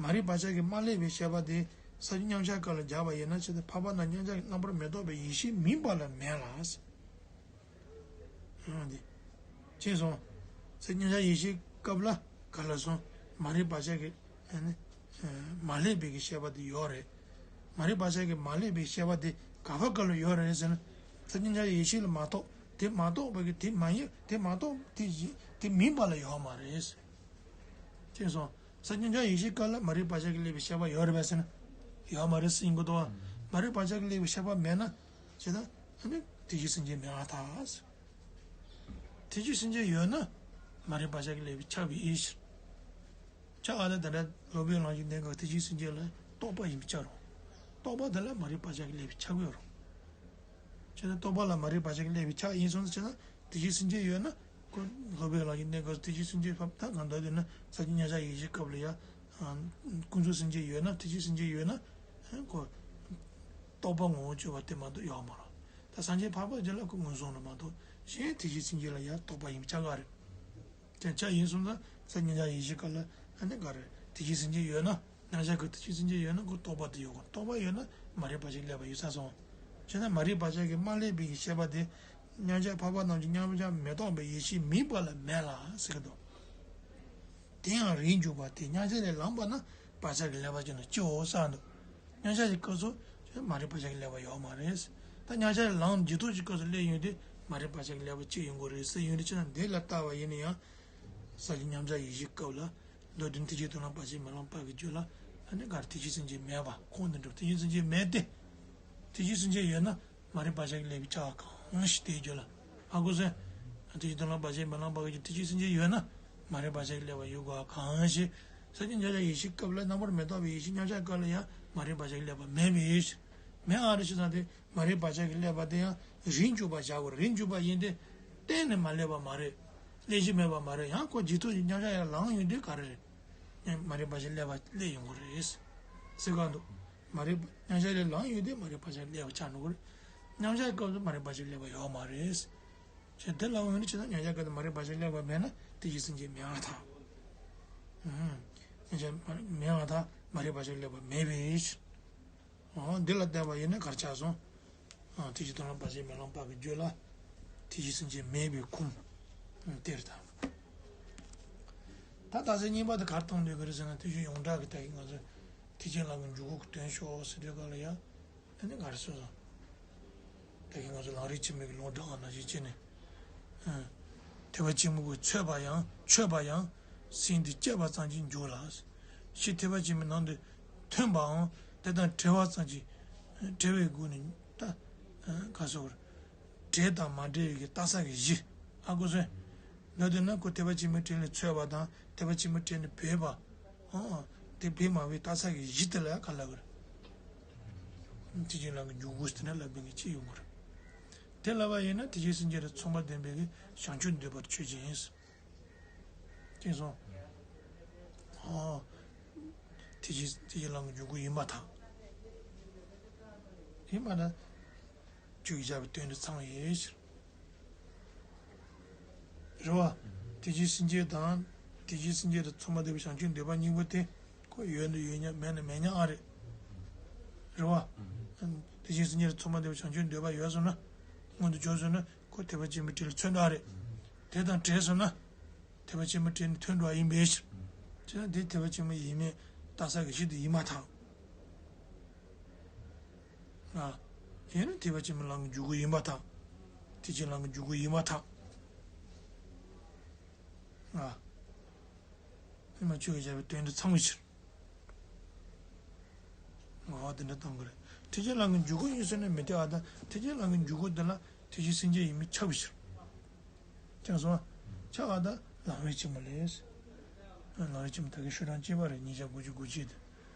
མ་རིག་བག་ཆགས་ཀྱིས་མ་བསླད་པའི་ཤེས་པ་དེ་ས་བཅུ་མཉམ་གཞག་སྐབས་ལ་སྦྱར་བ་ཡིན་ན། བྱས་ན་འཕགས་པ་རྣམས་མཉམ་གཞག་རྣམ་པར་མི་རྟོག་པའི་ཡེ་ཤེས་མིན་པ་ལས་མེད་ལ། འདི། མཁྱེན་སོང་། ས་བཅུ་མཉམ་གཞག་ཡེ་ཤེས་སྐབས་ལ་ག་ལ་སོང་། མ་རིག་བག་ཆགས་ཀྱིས་ཨ་ནི་མ་བསླད་པའི་གི་ཤེས་པ་དེ་ཡོད་རེད། མ་རིག་པ་ཆགས་ཀྱི་མ་སླེབས་པའི་ཤེས་པ་དེ་ག་བ་ག་ལ་ཡོད་རེད་ཟེར་ན། ས་བཅད་མཉམ་གཞག་ཡེ་ཤེས་ལ་མ་གཏོགས་དེ་མ་གཏོགས་པ་གི་དེ་མ་ཡིན་དེ་མ་གཏོགས་དེ་ཡིན་དེ་མིན་པ་ལ་ཡོད་མ་རེད། ཅེས་སོང་། ས་བཅད་མཉམ་གཞག་ཡེ་ཤེས་སྐབས་ལ་མ་རིག་པ་ཆགས་ཀྱི་སླེབས་པའི་ཤེས་པ་ཡོད་རེད་པས་ཟེར་ན། ཡོད་མ་རེད་ཟེར་ཡིན་དགོས་འདུག་བ། མ་རིག་པ་ཆགས་ཀྱི་སླེབས་པའི་ཤེས་པ་མེད་ན། ཅེ་ན། ཨ་ནི་དེ་བཞིན་སེམས་ཅན་མེད་པར་ཐལ། དེ་བཞིན་སེམས་ཅན་ཡོད་ན། མ་རིག་པ་ཆགས་ཀྱི་སླེབས་པའི་ཆགས་པའི་ཡིན་ཕྱིར། ཆགས་པ་དེ་ད་ལྟ་སློབ་དཔོན་ལམ་གྱི་གནས་སྐབས་དེ་བཞིན་སེམས་ཅན་ལ་རྟོག་པ་ཡིན་པས་ཆགས་རུང་། རྟོག་པ་དེ་ལ་མ་རིག་པ་ཆགས་ཀྱི་སླེབས་པའི་ཆགས་པའི་རུང་། ཅེ་ན་རྟོག་པ་ལ་མ་རིག་པ་ཆགས་ཀྱི་སླེབས་པའི་ཆགས་ཡིན་སོང་ཟེར་ན། དེ་བཞིན་སེམས་ཅན་ཡོད་ན། ཁོ་སློབ་དཔོན་ལམ་གྱི་གནས་སྐབས་དེ་བཞིན་སེམས་ཅན་ཕབ་ད་གང་ལྟར་དེ་ན་ས་བཅད་མཉམ་གཞག་ཡེ་ཤེས་སྐབས་ལ་ཡང་། ཀུན་རྫོབ་སེམས་ཅན་ཡོད་ན་དེ་བཞིན་སེམས་ཅན་ཡོད་ན། ཁོ། རྟོག་པ་ངོ་བོ་གཅོད་པ་དེ་མ་གཏོགས་ཡོད་མ་རེད། ད་སངས་རྒྱས་འཕགས་པ་རྒྱུད་ལ་ཁོ་ངོས་བཟུང་ན་མ་གཏོགས་གཞན་དེ་བཞིན་སེམས་ཅན་ལ་ཡང་རྟོག་པ་ཡིན་པས་ཆགས་ཀྱི་རེད། དེ་ཆགས་ཡིན་སོང་ཙང་ས་བཅད་མཉམ་གཞག་ཡེ་ཤེས་སྐབས་ལ་ཨ་ནི་ག་རེ་དེ་བཞིན་སེམས་ཅན་ཡོད་ན། མཉམ་གཞག་གི་དེ་བཞིན་སེམས་ཅན་ཡོད་ན་ཁོ་རྟོག་པ་དེ་ཡོད་དགོས། རྟོག་པ་ཡོད་ན་མ་རིག་པ་ཆགས་ཀྱི་སླེབས་པ་ཡོད་ས་སོང་། བྱས་ན་མ་རིག་པ་ཆགས་ཀྱི་མ་སླེབས་པའི་ཤེས་པ་དེ། མཉམ་གཞག་འཕགས་པ་རྣམས་ཀྱི་མཉམ་གཞག་མི་རྟོག་པའི་ཡེ་ཤེས་མིན་པ་ལ་མེད་ལ་ཟེར་གྱི་འདུག་དེ་ཡང་རིགས་འཇུག་པ་དེ་མཉམ་གཞག་ལས་ལངས་པ་ན་བག་ཆགས་ཀྱི་སླེབས་པ་ཅན་དུ་སྐྱེའོ་གསུངས་འདུག་མཉམ་གཞག་གི་སྐབས་སུ་མ་རིག་པ་ཆགས་ཀྱི་སླེབས་པ་ཡོད་མ་རེད། ད་མཉམ་གཞག་ལས་ལངས་རྗེས་ཐོབ་ཀྱི་སྐབས་སུ་སླེབས་ཡོང་དུས་མ་རིག་པ་ཆགས་ཀྱི་སླེབས་པ་སྐྱེ་ཡོང་གི་རེད་ཟེར་ཡོང་དུས་ཅི་ན་འདི་ལ་ལྟ་བ་ཡིན་ན་ཡང་། ས་བཅད་མཉམ་གཞག་ཡེ་ཤེས་སྐབས་ལ། མདོར་བསྡུས་ཐེག་ཆེན་དོན་ལ་བར་ཆད་མེད་ལམ་འཕགས་ཀྱི་རྒྱུད་ལ། ཨ་ནི་ག་རེ་དེ་བཞིན་སེམས་ཅན་མེད་པ་ཁོང་དུ་འགྲོ་དེ་བཞིན་སེམས་ཅན་མེད་དེ། དེ་བཞིན་སེམས་ཅན་ཡོད་ན་མ་རིག་པ་ཆགས་ཀྱི་སླེབས་པའི་ཆགས་པ་གང་ཞིག་དེའི་རྒྱུད་ལ། ཧ་གོ་སོང་། དེ་བཞིན་དོན་ལ་བར་ཆད་མེད་ལམ་འཕགས་ཀྱི་རྒྱུད་དེ་བཞིན་སེམས་ཅན་ཡོད་ན་མ་རིག་པ་ཆགས་ཀྱི་སླེབས་པ་ཡོད་དགོས་པ་གང་ཞིག་ས་བཅད་མཉམ་གཞག་ཡེ་ཤེས་སྐབས་ལ་རྣམ་པར་མི་རྟོག་པའི་ཡེ་ཤེས་མཉམ་གཞག་སྐབས་ལ་ཡང་མ་རིག་པ་ཆགས་ཀྱི་སླེབས་པ་མེད་པའི་ཕྱིར། མེད་ཨ་རེ་ཞེས་དང་དེ་མ་རིག་པ་ཆགས་ཀྱི་སླེབས་པ་དེ་ཡང་རིགས་འཇུག་པ་བཞག་དགོས་རེད། རིགས་འཇུག་པ་ཡིན་ཏེ། གཏན་ནས་མ་སླེབས་པ་མ་རེད། སླེབས་གཞི་མེད་པ་མ་རེད། ཡང་ཁོ་རྗེས་ཐོབ་ཀྱི་མཉམ་གཞག་ཡར་ལངས་ཡོང་དུས་ག་རེ་རེད། མ་རིག་པ་ཆགས་སླེབས་པ་སླེབས་ཡོང་གི་རེད། ཟེར་ག་འདུག་མ་རིག་པ་མཉམ་གཞག་ལས་ལངས་ཡོང་དུས་མ་རིག་པ་ཆགས་སླེབས་པ་ཆགས་འགྲོ་གི་རེད། མཉམ་གཞག་སྐབས་སུ་མ་རིག་པ་ཆགས་སླེབས་པ་ཡོད་མ་རེད། ཞེས་དེ་ལ་འོན་ཏེ་ཇི་ལྟར་མཉམ་གཞག་སྐབས་སུ་མ་རིག་པ་ཆགས་སླེབས་པ་མེད་ན་དེ་བཞིན་སེམས་ཅན་མེད་པར་ཐལ། ཨུམ། མཉམ་གཞག་མེད་པར་ཐལ། མ་རིག་པ་ཆགས་སླེབས་པ་མེད་པའི་ཕྱིར། འོ་འདི་ལ་བརྟེན་པ་ཡིན་ན་ག་རེ་ཆགས་སོང་། ཨ་དེ་ཅི་དོན་ལ་བར་ཆད་མེད་ལམ་འཕགས་ཀྱི་རྒྱུད་ལ། དེ་བཞིན་སེམས་ཅན་མེད་པའི་ཁུངས། ཨ་དེར་ཐལ། ད་རྟགས་གསལ་གཉིས་པ་དེ་ག་རེ་མཐོང་འདོད་ཀྱི་རེད་ཟེར་ན་དེ་བཞིན་ཡོངས་གྲགས་ཀྱི་ད་གིན་ང་ཚོས་ཐེག་ཆེན་ལམ་གྱི་འཇུག་སྒོ་གི་དོན་ཤོག་ཟེར་དུས་ག་ལ་ཡ། ཨ་ནི་ག་རེ་གསུངས་སོང་། ད་གིན་ང་ཚོ་ལམ་རིམ་ཆེན་མོའི་གི་ལུང་དྲངས་པ་ནང་བཞིན་བྱས་ནས། ཨ་ཐེག་པ་ཆེན་པོ་གི་ཆོད་པ་ཡང་ཆོད་པ་ཡང་སེམས་འདི་བསྐྱེད་པ་ཙམ་གྱིས་འཇུག་ལ། ཕྱིས་ཐེག་པ་ཆེན་པོའི་ནང་དུ་ཐོན་པའང་དེ་དང་བྲལ་བ་ཙམ་གྱིས་བྲལ་བའི་སྒོ་ནས་ད་ག་སོགས་བྲལ་དང་མ་བྲལ་བའི་གི་རྟགས་གསལ་གྱི་གཞི་ཧ་གོ་སོང་། ད་དེ་ན་ཁོ་ཐེག་པ་ཆེན་པོའི་གྲས་ལས་ཚོལ་བ་དང་ཐེག་པ་ཆེན་པོའི་གྲས་ནས་བུད་པ། ཨོ། དེ་བུད་མ་བུད་རྟགས་གསལ་གྱི་གཞི་དེ་ལ་ག་ལབ་དགོས་རེད། ཐེག་ཆེན་ལམ་གྱི་འཇུག་སྒོ་ཟེར་ན་ལབ་པའི་གི་ཅི་ཡོང་གི་རེད། དེ་ལབ་པ་ཡིན་ན་ཐེག་ཆེན་སེམས་བསྐྱེད་དང་མཚུངས་པར་ལྡན་པའི་གི་བྱང་ཆུབ་འདོད་པར་ཆོས་ཅན། ཅེས་སོ། ཨོ། ཐེག་ཆེན་ཐེག་ཆེན་ལམ་གྱི་འཇུག་སྒོ་ཡིན་པར་ཐལ། ཡིན་པར་ཐལ། ཆོས་ཀྱི་བྱ་བའི་དོན་དུ་ཚང་བའི་ཕྱིར། རེད་བ། ཐེག་ཆེན་སེམས་བསྐྱེད་དང་། ཐེག་ཆེན་སེམས་བསྐྱེད་དང་མཚུངས་པར་ལྡན་པའི་བྱང་ཆུབ་འདོད་པ་གཉིས་པོ་དེ། ཁོ་ཡོད་ན་ཡོད་མཉམ་མེད་ན་མེད་མཉམ་ཨ་རེད། རེད་བ། ཐེག་ཆེན་སེམས་བསྐྱེད་དང་མཚུངས་པར་ལྡན་པའི་བྱང་ཆུབ་འདོད་པ་ཡོད་སོང་ན། མངོན་དུ་གྱུར་སོང་ན་ཁོ་ཐེག་པ་ཆེན་པོའི་གྲས་ལ་ཚོན་འདྲ་ཨ་རེད། དེ་དང་བྲལ་སོང་ན། ཐེག་པ་ཆེན་པོའི་གྲས་ནས་ཐོན་འགྲོ་བ་ཡིན་པའི་ཕྱིར། བྱས་ན་དེ་ཐེག་པ་ཆེན་པོ་ཡིན་མིན་རྟགས་གསལ་གྱི་གཞི་དེ་ཡིན་པར་ཐལ། ཨ། ཡིན་ན་ཐེག་པ་ཆེན་པོའི་ལམ་གྱི་འཇུག་སྒོ་ཡིན་པར་ཐལ། ཐེག་ཆེན་ལམ་གྱི་འཇུག་སྒོ་ཡིན་པར་ཐལ། ཨ། ཨེ་མ་ཆོས་ཀྱི་བྱ་བའི་དོན་དུ་ཚང་བའི་ཕྱིར། ངག་དབང་དེ་འདྲ་གཏོང་གི་རེད། ཐེག་ཆེན་ལམ་གྱི་འཇུག་སྒོ་ཡིན་ཟེར་ན་མི་འཐད་པར་ཐལ། ཐེག་ཆེན་ལམ་གྱི་འཇུག་སྒོ་འདི་ལ་ཐེག་ཆེན་སེམས་བསྐྱེད་ཡིན་མིན་ཁྱབ་པའི་ཕྱིར། ཁྱབ་སོང་ང་། ཁྱབ་པར་ཐལ། ལམ་རིམ་ཆེན་མོ་ལས། ལམ་རིམ་ཆེན་མོ་ད་གིན་ཤོག་གྲངས་གཅིག་པ་རེད། ཉིས་བརྒྱ་དགུ་བཅུ་གོ་གཅིག་དེ།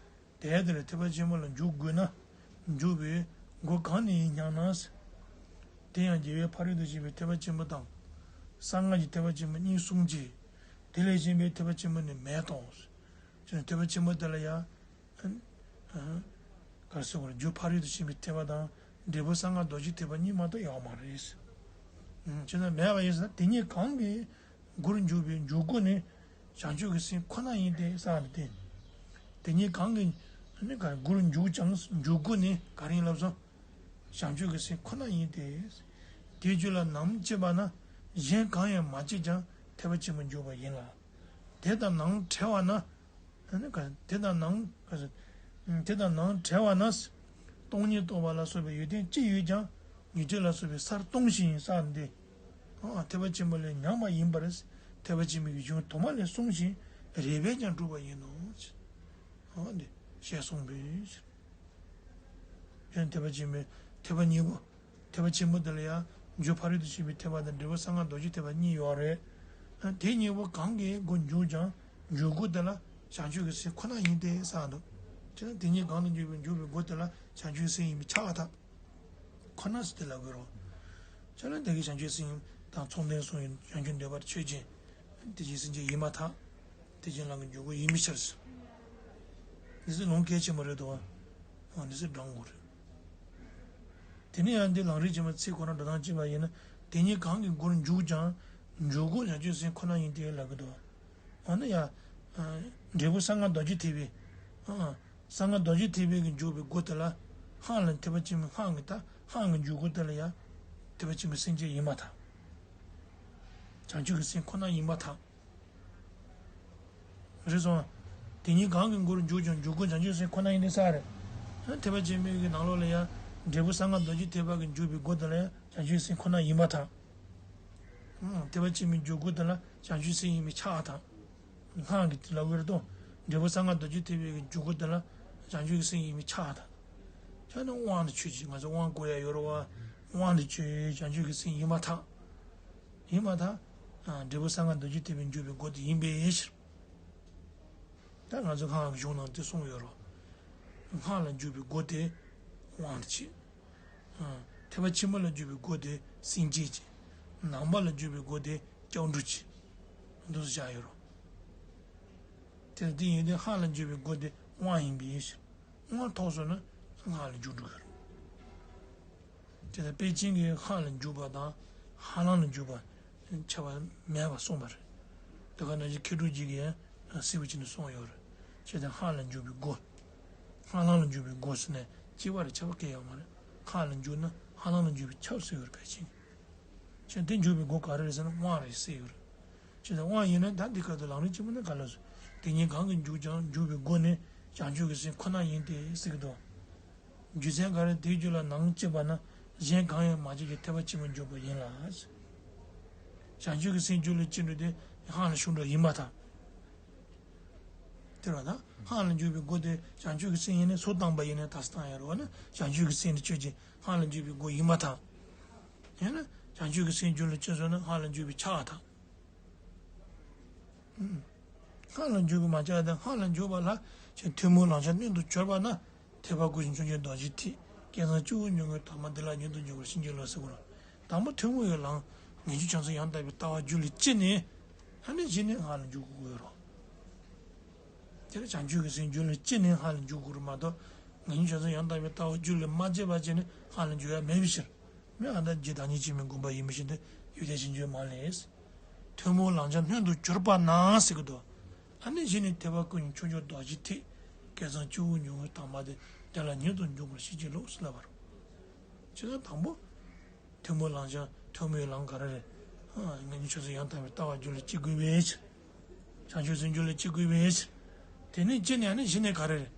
དེ་ལྟར་ཐེག་པ་ཆེན་པོ་ལ་འཇུག་དགོས་ན། འཇུག་པའི་སྒོ་གང་ནས་ཡིན་སྙམ་ན། དེ་ཡང་རྒྱལ་བའི་ཕ་རོལ་ཏུ་ཕྱིན་པའི་ཐེག་པ་ཆེན་པོ་དང་། གསང་སྔགས་ཀྱི་ཐེག་པ་ཆེན་པོ་གཉིས་གསུངས་ཀྱི། དེ་ལས་གཞན་པའི་ཐེག་པ་ཆེན་པོ་ནི་མེད་དོ། ཅེས་ཐེག་པ་ཆེན་པོ་དེ་ལ་ཡང་། ག་རེ་ཟེར་དགོས་རེད། རྒྱུ་ཕ་རོལ་ཏུ་ཕྱིན་པའི་ཐེག་པ་དང་འབྲས་བུ་གསང་སྔགས་རྡོ་རྗེ་ཐེག་པ་གཉིས་མ་གཏོགས་ཡོད་མ་རེད། བྱས་ན་མེད་པ་ཡིན་ཟེར་ན་དེ་གཉིས་གང་གི་སྒོར་འཇུག་པའི་འཇུག་སྒོ་ནི་བྱང་ཆུབ་ཀྱི་སེམས་ཁོ་ན་ཡིན་ཏེ་གསུངས་ཏེ། དེ་གཉིས་གང་གི་ནི་ག་སྒོར་འཇུག་ཀྱང་འཇུག་སྒོ་ནི་ག་རེ་ཡིན་ལབ་སོང་། བྱང་ཆུབ་ཀྱི་སེམས་ཁོ་ན་ཡིན་ཏེ། དེའི་རྒྱུད་ལ་ནམ་སྐྱེས་པ་ན་གཞན་གང་ཡང་མ་སྐྱེས་ཀྱང་ཐེག་པ་ཆེན་པོར་འཇུག་པ་ཡིན་ལ། དེ་དང་ནང་བྲལ་བ་ན། ཨ་ནི་ག་དེ་དང་ནང་ག་དེ་དང་ནང་བྲལ་བ་ན། སྟོང་ཉིད་རྟོགས་པ་ལ་སོགས་པའི་ཡོན་ཏན་ཅི་ཡོད་ཀྱང་། མྱུར་མཐའ་ལ་སོགས་པའི་སར་ལྟུང་ཞིང་། ས་འདི་ཨ་ཐེག་པ་ཆེན་པོ་ལས་ཉམས་པ་ཡིན་པར། ཐེག་པ་ཆེན་པོའི་གཞུང་དུ་མ་ལས་གསུངས་ཤིང་རིགས་པས་ཀྱང་གྲུབ་པ་ཡིན་ནོ། ཨ་འདི་ཞེས་གསུངས་པས། ཡང་ཐེག་པ་ཆེན་པོའི་ཐེག་པ་གཉིས་པོ། ཐེག་པ་ཆེན་པོ་དེ་ལ་ཡང་རྒྱུ་ཕ་རོལ་ཏུ་ཕྱིན་པའི་ཐེག་པ་དང་འབྲས་བུ་གསང་སྔགས་རྡོ་རྗེ་ཐེག་པ་གཉིས་ཡོད་རེད། དེ་གཉིས་པོ་གང་གི་སྒོ་འཇུག་ཀྱང་འཇུག་སྒོ་དེ་ལ་བྱང་ཆུབ་ཀྱི་སེམས་ཁོ་ན་ཡིན་ཏེ་གསུངས་འདུག་དེ་ནི་དེ་གཉིས་གང་ལ་འཇུག་པའི་འཇུག་པའི་སྒོ་དེ་ལ་བྱང་ཆུབ་སེམས་ཡིན་པས་ཁྱབ་པར་ཐལ། ཁོ་ན་ཟེར་དེ་ལ་དགོས་རོགས། ཁྱོད་ལ་འདི་གི་བྱང་ཆུབ་སེམས་དང་མཚུངས་ལྡན་གསུངས་ཡོད། བྱང་ཆུབ་འདོད་པར་ཆོས་ཅན། དེ་བཞིན་སེམས་ཅན་ཡིན་པར་ཐལ། དེ་བཞིན་ལམ་གྱི་འཇུག་སྒོ་ཡིན་པའི་ཕྱིར། འདི་ཚོ་ལུང་གལ་ཆེན་པོ་རེད་དོ། འདི་ཚོ་བགྲང་དགོས་རེད། དེ་ནས་ཡང་འདི་ལམ་རིམ་ཆེན་མོ་ཚིག་ཁོ་ན་འགྲོ་སྟངས་གཅིག་པ་ཡིན་ན། དེ་གཉིས་གང་གི་སྒོར་འཇུག་ཀྱང་། འཇུག་སྒོ་བྱང་ཆུབ་སེམས་ཁོ་ན་ཡིན་ཏེ་ལབ་ཀྱི་འདུག་འོ་ན་ཡང་། འབྲས་བུ་གསང་སྔགས་རྡོ་རྗེ་ཐེག་པའི། གསང་སྔགས་རྡོ་རྗེ་ཐེག་པའི་གི་འཇུག་པའི་སྒོ་དེ་ལ། སྔགས་ལ་ཐེག་པ་ཆེན་པོའི་སྔགས་ཀྱི་ད་སྔགས་ཀྱི་འཇུག་སྒོ་དེ་ལ་ཡང་། ཐེག་པ་ཆེན་པོའི་སེམས་ཅན་ཡིན་པར་ཐལ། བྱང་ཆུབ་ཀྱི་སེམས་ཁོ་ན་ཡིན་པར་ཐལ། རེད་སོང་། དེ་གཉིས་གང་གི་སྒོར་འཇུག་ཀྱང་འཇུག་སྒོ་བྱང་ཆུབ་སེམས་ཁོ་ན་ཡིན་ཏེ་གསུངས་རེད། ཐེག་པ་ཆེན་པོའི་གི་ནང་ལོགས་ལ་ཡང་། འབྲས་བུ་གསང་སྔགས་རྡོ་རྗེ་ཐེག་པ་གི་འཇུག་པའི་སྒོ་དེ་ལ་ཡང་བྱང་ཆུབ་སེམས་ཁོ་ན་ཡིན་པར་ཐལ། ཐེག་པ་ཆེན་པོའི་འཇུག་སྒོ་དེ་ལ་བྱང་ཆུབ་སེམས་ཡིན་པས་ཁྱབ་པར་ཐལ། སྔགས་ཀྱི་ལབ་དགོས་རེད་དོ། འབྲས་བུ་གསང་སྔགས་རྡོ་རྗེ་ཐེག་པའི་གི་འཇུག་སྒོ་དེ་ལ་བྱང་ཆུབ་སེམས་ཡིན་པས་ཁྱབ་པར་ཐལ། ཁྱོད་ནི་དབང་དུ་ཆུད་ཅིག་ང་ཚོ་དབང་གོ་ཡ་ཡོད་རེད་བ། དབང་དུ་ཆུད་བྱང་ཆུབ་ཀྱི་སེམས་ཡིན་པར་ཐལ། ཡིན་པར་ཐལ། འབྲས་བུ་གསང་སྔགས་རྡོ་རྗེ་ཐེག་པའི་འཇུག་པའི་སྒོ་དེ་ཡིན་པའི་ཕྱིར། ད་ང་ཚོ་སྔགས་ཀྱི་གཞུང་ནང་དེ་གསུངས་ཡོད་རེད། སྔགས་ལ་འཇུག་པའི་སྒོ་དེ་དབང་དུ་བྱས། ཐེག་པ་ཆེན་པོ་ལ་འཇུག་པའི་སྒོ་དེ་སེམས་བསྐྱེད་བྱས། ནང་པ་ལ་འཇུག་པའི་སྒོ་དེ་སྐྱབས་འགྲོ་བྱས། འདུག་སེ་བཞག་ཡོད་རེད། དེ་དེ་ཡིན་དུས་སྔགས་ལ་འཇུག་པའི་སྒོ་དེ་དབང་ཡིན་པའི་ཕྱིར། དབང་ཐོབ་སོང་ན་སྔགས་ལ་འཇུག་འགྲོ་གི་རེད། དེ་ལྟར་པཎ་ཆེན་གྱིས་སྔགས་ལ་འཇུག་པ་དང་ཧ་ལམ་ལ་འཇུག་པ་ཁྱད་པར་མེད་པར་གསུངས་པ་རེད། དེ་ག་ནང་བཞིན་མཁས་གྲུབ་རྗེ་གིས་ཡང་གསལ་པོ་བྱས་ནས་གསུངས་ཡོད་རེད། བྱས་ཙང་སྔགས་ལ་འཇུག་པའི་སྒོ། ཧ་ལམ་ལ་འཇུག་པའི་སྒོ་ཟེར་ནས་གཅིག་པ་རེད། ཁྱད་པར་གང་ཡང་ཡོད་མ་རེད། སྔགས་ལ་འཇུག་ན་ཧ་ལམ་ལ་འཇུག་པས་ཁྱབ་ཟེར་ཡོད་རེད། པཎ་ཆེན་གྱིས། བྱས་དེ་འཇུག་པའི་སྒོ་ག་རེ་རེད་ཟེར་ན་དབང་རེད་ཟེར་ཡོད་རེད། བྱས་ཙང་དབང་ཡིན་ན་ད་འདི་སྐབས་དུ་ལམ་རིམ་གཅིག་པུ་ནི་ག་ལ་སོ། དེ་གཉིས་གང་གིས་འཇུག་ཀྱང་འཇུག་པའི་སྒོ་ནི་བྱང་ཆུབ་ཀྱི་སེམས་ཁོ་ན་ཡིན་ཏེ་ཟེར་གྱི་འདུག་རྒྱུ་མཚན་ག་རེ། དེའི་རྒྱུད་ལ་ནང་གཅིག་པ་ན་གཞན་གང་ཡང་མ་སྐྱེས་ཀྱི་ཐེག་པ་ཆེན་པོར་འཇུག་པ་ཡིན་ལ། བྱང་ཆུབ་ཀྱི་སེམས་རྒྱུད་ལ་སྐྱེས་འགྲོ་དེ་སྔགས་ལ་ཞུགས་འགྲོ་ཡིན་པར་ཐལ། དེ་རེད་ད། སྔགས་ལ་འཇུག་པའི་སྒོ་དེ་བྱང་ཆུབ་ཀྱི་སེམས་ཡིན་ན་ཚུར་བཏང་པ་ཡིན་ན་ད་སྟངས་ཡོད་རེད་བ་ན་བྱང་ཆུབ་ཀྱི་སེམས་དེ་ཆོས་ཅན། སྔགས་ལ་འཇུག་པའི་སྒོ་ཡིན་པར་ཐལ། ཡང་ན་བྱང་ཆུབ་ཀྱི་སེམས་རྒྱུད་ལ་སྐྱེས་སོང་ན་སྔགས་ལ་འཇུག་པས་ཁྱབ་པར་ཐལ། སྔགས་ལ་འཇུག་པས་མ་ཁྱབ་དང་སྔགས་ལ་འཇུག་པ་ལ་ཆེས་ཐུན་མོང་ལམ་སྦྱངས་སྣོད་དུ་གྱུར་པ་ན། ཐེག་པ་ཀུན་གཞི་མཆོག་མཆོག་རྡོ་རྗེ་ཐེག། བསྐལ་བཟང་སྤྱི་བོར་མྱུར་མངོན་དྭངས་མ་དེ་ལ་ཉིད་དུ་འཇུག་པར་ཤེས་བྱའི་བློ་ཟེར་གོ་ར། དང་པོ་ཐུན་མོང་བའི་ལམ་ངེས་འབྱུང་བྱང་སེམས་ཡང་དག་པའི་ལྟ་བ་རྒྱུད་ལ་སྐྱེས་ནས། ཨ་ནི་གཞི་ནས་སྔགས་ལ་འཇུག་དགོས་རོ། དེ་ལ་བྱང་ཆུབ་ཀྱི་སེམས་རྒྱུད་ལ་སྐྱེས་ནས་སྔགས་ལ་འཇུག་དགོས་རེད་མ་གཏོགས། ངེས་འབྱུང་བྱང་སེམས་ཡང་དག་པའི་ལྟ་བ་རྒྱུད་ལ་མ་སྐྱེས་པ་བྱས་ནས་སྔགས་ལ་འཇུག་ཡ་མེད་པའི་ཕྱིར། མི་ཨ་ད་རྗེ་བདག་ཉིད་སྐྱེ་མེད་བསྒོམ་པ་ཡིན་པའི་ཕྱིར་དུ་ཡོན་ཏན་ཕྱིར་འབྱུང་མ་ལས། ཐུན་མོང་ལམ་སྦྱངས་སྣོད་དུ་གྱུར་པ་ན་ཟེར་གི་འདུག་ཨ་ནི་གཞི་ནས་ཐེག་པ་ཀུན་གཞི་མཆོག་མཆོག་རྡོ་རྗེ་ཐེག། བསྐལ་བཟང་སྤྱི་བོར་མྱུར་མངོན་དྭངས་མ་དེ་དེ་ལ་ཉིད་དུ་འཇུག་པར་ཤེས་བྱའི་བློ་ཟེར་ལབ་པ་རེད། བྱས་ཙང་དང་པོ། ཐུན་མོང་ལམ་སྦྱངས་ཐུན་མོང་ལམ་ག་རེ་རེད། ཨ་ངེས་འབྱུང་བྱང་སེམས་ཡང་དག་པའི་ལྟ་བ་རྒྱུད་ལ་སྐྱེ་དགོས་པའི་ཕྱིར། བྱང་ཆུབ་སེམས་རྒྱུད་ལ་སྐྱེ་དགོས་པའི་ཕྱིར། དེ་ནས་སྐྱེས་ནས་ཨ་ནི་གཞི་ནས་ག་རེ་རེད།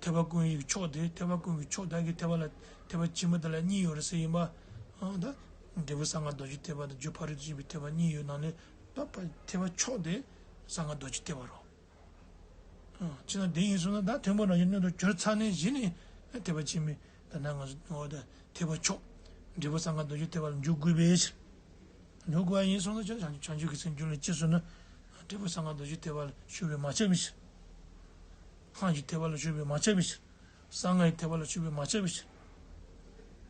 ཐེག་པ་ཀུན་གྱི་མཆོག་དེ་ཐེག་པ་ཀུན་གྱི་མཆོག་བདག་གི་ཐེག་པ་ལ་ཐེག་པ་ཆེན་པོ་དེ་ལ་གཉིས་ཡོད་རེད་ཟེར་ཡིན་པ། ཨ་ད། འབྲས་བུ་གསང་སྔགས་རྡོ་རྗེ་ཐེག་པ་དང་རྒྱུ་ཕ་རོལ་ཏུ་ཕྱིན་པའི་ཐེག་པ་གཉིས་ཡོད་ནང་ནས་ད་ཕ་ཐེག་པ་མཆོག་དེ་གསང་སྔགས་རྡོ་རྗེ་ཐེག་པ་རེད། ཨ་ཅི་ན་དེ་ཡིན་སོང་ན་ད་ཐུན་མོང་རང་བཞིན་སྣོད་དུ་གྱུར་ཚར་ནས་གཞི་ནས་ཐེག་པ་ཆེན་པོའི་ད་ནང་ང་ཚོ་ད་ཐེག་པ་མཆོག་འབྲས་བུ་གསང་སྔགས་རྡོ་རྗེ་ཐེག་པ་ལ་འཇུག་དགོས་པའི་ཕྱིར། འཇུག་དགོས་པ་ཡིན་སོང་ན་ཅི་བྱང་ཆུབ་ཀྱི་སེམས་རྒྱུད་ལ་སྐྱེས་སོང་ན་འབྲས་བུ་གསང་སྔགས་རྡོ་རྗེ་ཐེག་པ་ལ་ཞུགས་པས་མ་ཁྱབ་པའི་ཕྱིར། སྔགས་ཀྱི་ཐེག་པ་ལ་ཞུགས་པས་མ་ཁྱབ་པའི་ཕྱིར། གསང་སྔགས་ཀྱི་ཐེག་པ་ལ་ཞུགས་པས་མ་ཁྱབ་པའི་ཕྱིར།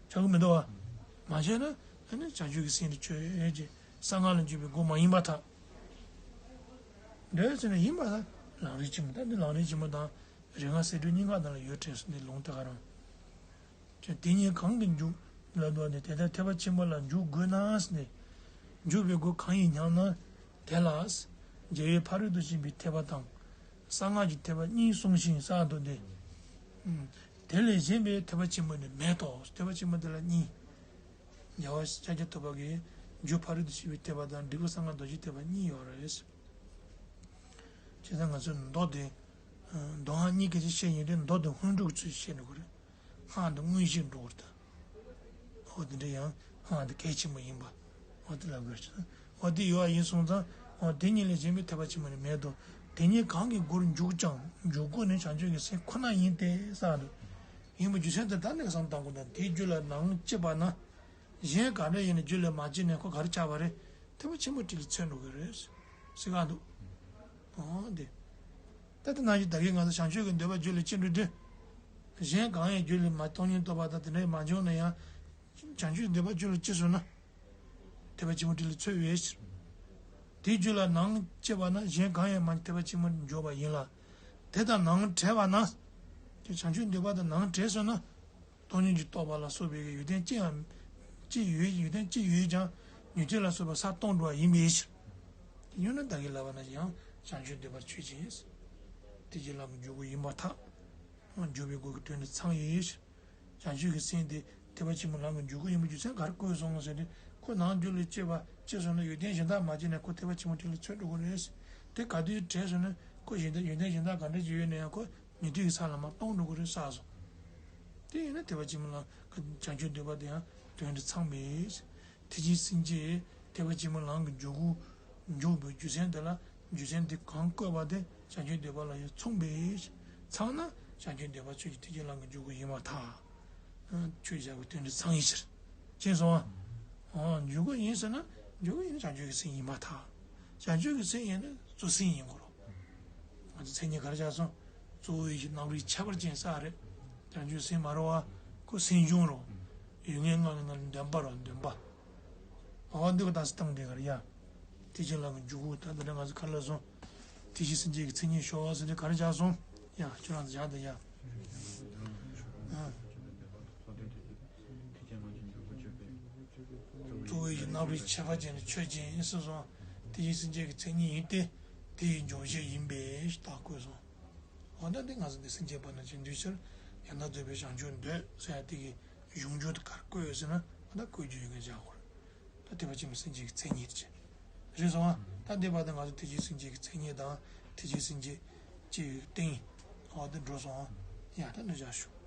ཁྱབ་ཀྱི་མི་འདུག་བ། མ་ཁྱབ་ན་ཨ་ནི་བྱང་ཆུབ་ཀྱི་སེམས་དེ་ཆོས་ཅན། གསང་སྔགས་ལ་འཇུག་པའི་སྒོ་མ་ཡིན་པར་ཐལ། འདོད་ཟེར་ན་ཡིན་པར་ཐལ། ལམ་རིམ་ཆེན་མོ་ད་འདི་ལམ་རིམ་ཆེན་མོ་དང་རིགས་ལྔ་གསེར་སྒྲེང་གཉིས་ཀ་དང་ལ་ཡོད་དྲན་སོང་འདི་ལུང་དེ་ག་རང་། ཁྱོད་དེ་གཉིས་གང་གིས་འཇུག་ལ་འདོད་ནས་དེ་ལྟར་ཐེག་པ་ཆེན་པོ་ལ་འཇུག་དགོས་ན་ཟེར་ནས། འཇུག་པའི་སྒོ་གང་ཡིན་སྙམ་ན། དེ་ལ། རྒྱལ་བའི་ཕ་རོལ་ཏུ་ཕྱིན་པའི་ཐེག་པ་དང་། གསང་སྔགས་ཀྱི་ཐེག་པ་གཉིས་གསུངས་ཤིང་གསུངས་འདུག་སྟེ། དེ་ལས་གཞན་པའི་ཐེག་པ་ཆེན་པོ་ནི་མེད་དོ། ཐེག་པ་ཆེན་པོ་དེ་ལ་གཉིས། རྒྱལ་བ་ཤཱཀྱ་ཐུབ་པ་གིས་རྒྱུ་ཕ་རོལ་ཏུ་ཕྱིན་པའི་ཐེག་པ་དང་འབྲས་བུ་གསང་སྔགས་རྡོ་རྗེ་ཐེག་པ་གཉིས་ཡོད་རེད། བྱས་ཙང་ང་ཚོས་མདོ་དེ། མདོ་སྔགས་གཉིས་ཀྱི་ཆེད་བཤད་ཡོང་དུས་མདོ་དེ་སྔོན་འགྲོ་གི་ཚུལ་བཤད་ནི་དགོས་རེད། སྔགས་འདི་དངོས་གཞིར་འགྲོ་བར་ཐལ། འོ་དེ་འདྲ་ཡང་སྔགས་འདི་གལ་ཆེན་པོ་ཡིན་པ། འོ་དེ་ལབ་དགོས་ཀྱི། འོ་དེ་ཡོད་པ་ཡིན་སོང་ཙང་། འོ་དེ་ཉིད་ལས་གཞན་པའི་ཐེག་པ་ཆེན་པོ་ནི་མེད་དོ། དེ་ཉིད་གང་གི་སྒོར་འཇུག་ཀྱང་འཇུག་སྒོ་ནི་བྱང་ཆུབ་ཀྱི་སེམས་ཁོ་ན་ཡིན་ཏེ་ཟེར་འདུག་ཡིན་པའི་རྒྱུ་མཚན་དེ་ད་ནས་བསམ་བཏང་དགོས་ན། དེའི་རྒྱུད་ལ་ནང་སྐྱེས་པ་ན། གཞན་ག་འདྲ་ཡིན་ན་རྒྱུད་ལ་མ་སྐྱེས་ན་ཁོ་ག་རེ་ཆགས་པ་རེད། ཐེག་པ་ཆེན་པོའི་ཁྲིད་ལ་ཚུད་འགྲོ་གི་རེད་ཟེར་ག་འདུག་འོ་དེ། ད་ལྟ་ནང་བཞིན་ད་གིན་ང་ཚོ་བྱང་ཆུབ་ཀྱི་འདོད་པ་རྒྱུད་ལ་སྐྱེས་འགྲོ་དུས། གཞན་གང་ཡང་རྒྱུད་ལ་མ་སྟོང་ཉིད་རྟོགས་པ་དང་དེ་འདྲ་མ་བྱུང་ན་ཡང་། བྱང་ཆུབ་འདོད་པ་རྒྱུད་ལ་སྐྱེས་སོང་ན། ཐེག་པ་ཆེན་པོའི་ཁྲིད་ལ་ཚུད་པའི་ཕྱིར། དེའི་རྒྱུད་ལ་ནང་སྐྱེས་པ་ན་གཞན་གང་ཡང་མ་ཐེག་པ་ཆེན་པོར་འཇོག་པ་ཡིན་ལ། དེ་དང་ནང་བྲལ་བ་ན། བྱང་ཆུབ་འདོད་པ་དང་ནང་བྲལ་སོང་ན། སྟོང་ཉིད་ཀྱི་རྟོགས་པ་ལ་སོགས་པའི་ཡོན་ཏན་ཅི་ཡང་། ཅི་ཡོད་ཡོན་ཏན་ཅི་ཡོད་ཀྱང་། ཉོན་སྤྱོད་ལ་སོགས་པ་ས་སྟོང་འགྲོ་བ་ཡིན་པའི་ཕྱིར། དེ་ཉོན་ནི་བདག་གིས་ལབ་པ་ན་ཡང་བྱང་ཆུབ་འདོད་པར་ཆོས་ཅན། དེ་ཀྱི་ལམ་གྱི་འཇུག་སྒོ་ཡིན་པར་ཐལ། འཇུག་པའི་སྒོ་གི་དོན་ནི་ཚང་ཡིན་ཕྱིར། བྱང་ཆུབ་ཀྱི་སེམས་དེ་ཐེག་པ་ཆེན་པོའི་ལམ་གྱི་འཇུག་སྒོ་ཡིན་པའི་རྒྱུ་མཚན་ག་རེ་བཀོད་སོང་ཟེར་ཏེ། ཁོ་ནང་རྒྱུད་ལ་སྐྱེས་པ་སྐྱེས་སོང་ན་ཡོན་ཏན་གཞན་དག་མ་སྐྱེས་ན་ཁོ་ཐེག་པ་ཆེན་པོའི་ཁྲིད་ལ་ཚུད་འགྲོ་གི་རེད། དེ་ག་དུས་བྲལ་སོང་ན་ཁོ་གཞན་དག་ཡོན་ཏན་གཞན་དག་ག་འདྲ་ཅིག་ཡོད་ན་ཡང་ཁོ་ཉོན་སྤྱོད་ཀྱི་ས་ལ་མར་སྟོང་འགྲོ་གི་རེད་ཟེར་སོང་། དེ་ཡིན་ན་ཐེག་པ་ཆེན་པོའི་ལམ་བྱང་ཆུབ་འདོད་པ་དེ་ཡང་དོན་དེ་ཚང་མེད། ཐེག་ཆེན་སེམས་བསྐྱེད་ཐེག་པ་ཆེན་པོའི་ལམ་གྱི་འཇུག་སྒོ། འཇུག་པའི་རྒྱུ་མཚན་དེ་ལ་རྒྱུ་མཚན་དེ་གང་བཀོད་པ་དེ་བྱང་ཆུབ་འདོད་པ་ལ་ཡང་མཚུངས་པས། ཚང་ན་བྱང་ཆུབ་འདོད་པ་ཆོས་ཀྱི་ཐེག་ཆེན་ལམ་གྱི་འཇུག་སྒོ་ཡིན་པར་ཐལ། ཆོས་བཞག་པའི་དོན་དེ་ཚང་ཡིན་ཕྱིར། མཁྱེན་སོང་ཨ། འཇུག་སྒོ་ཡིན་ཟེར་ན། འཇུག་སྒོ་ཡིན་ན་བྱང་ཆུབ་ཀྱི་སེམས་ཡིན་པར་ཐལ། བྱང་ཆུབ་ཀྱི་སེམས་ཡིན་ན་གཙོ་སེམས་ཡིན་དགོས་རེད། ང་ཚོ་མཚན་ཉིད་ག་རེ་བྱས་སོང་། གཙོ་བོ་ཡིད་ཀྱི་རྣམ་རིག་ཁྱད་པར་ཅན་ས་རེད། བྱང་ཆུབ་སེམས་མ་རེད་བ། ཁོ་སེམས་བྱུང་རེད། ཡུལ་ངེས་ལྔ་གི་ནང་ལ་འདོན་པ་རེད། འདོན་པ། འོ་འདི་གི་དག་ས་སྟངས་འདི་ག་རེ་ཡ། ཐེག་ཆེན་ལམ་གྱི་འཇུག་སྒོ་ད་འདི་འདྲ་ང་ཚོ་ག་རེ་ལབ་སོང་། ཐེག་ཆེན་སེམས་བསྐྱེད་ཀྱི་མཚན་ཉིད་ཤོག་ཟེར་ཏེ་ག་རེ་བྱས་སོང་། ཡ་ཁྱོད་རང་ཚོ་བཞག་དང་ཡ། གཙོ་བོ་ཡི་རྣམ་རིག་ཁྱད་པར་ཅན་ནི་ཆོས་ཅན་ཡིན་གསུངས་སོང་། དེ་ཡི་སེམས་བསྐྱེད་ཀྱི་མཚན་ཉིད་ཡིན་ཏེ། དེ་ཡི་འཇོམས་བྱེད་ཡིན་པས་ཞེས་བཀོད་སོང་། འོ་ན་འདི་ང་ཚོ་འདི་སེམས་བསྐྱེད་པ་ན་ཅི་འདུས་ཕྱིར། ཡང་དག་རྫོགས་པའི་བྱང་ཆུབ་འདོད་ཟེར་ཡ་དེ་གི་གཞུང་འཇུག་དེ་གར་བཀོད་ཡོད་ཟེར་ན། འོ་ན་བཀོད་རྒྱུ་ཡོད་མཁན་བཞག་དགོས་རེད། ད་ཐེག་པ་ཆེན་པོའི་སེམས་བསྐྱེད་ཀྱི་མཚན་ཉིད་ཅན། རེད་སོང་ཨ། ད་འདི་བར་དུ་ང་ཚོ་ཐེག་ཆེན་སེམས་བསྐྱེད་ཀྱི་མཚན་ཉིད་དང་ཐེག་ཆེན་སེམས་བསྐྱེད་ཅེས་ཡོད་སྟེང་། འོ་དེ་འགྲོ་སོང་ཨ། ཡ་ད་འདི་བཞག་ཞུ།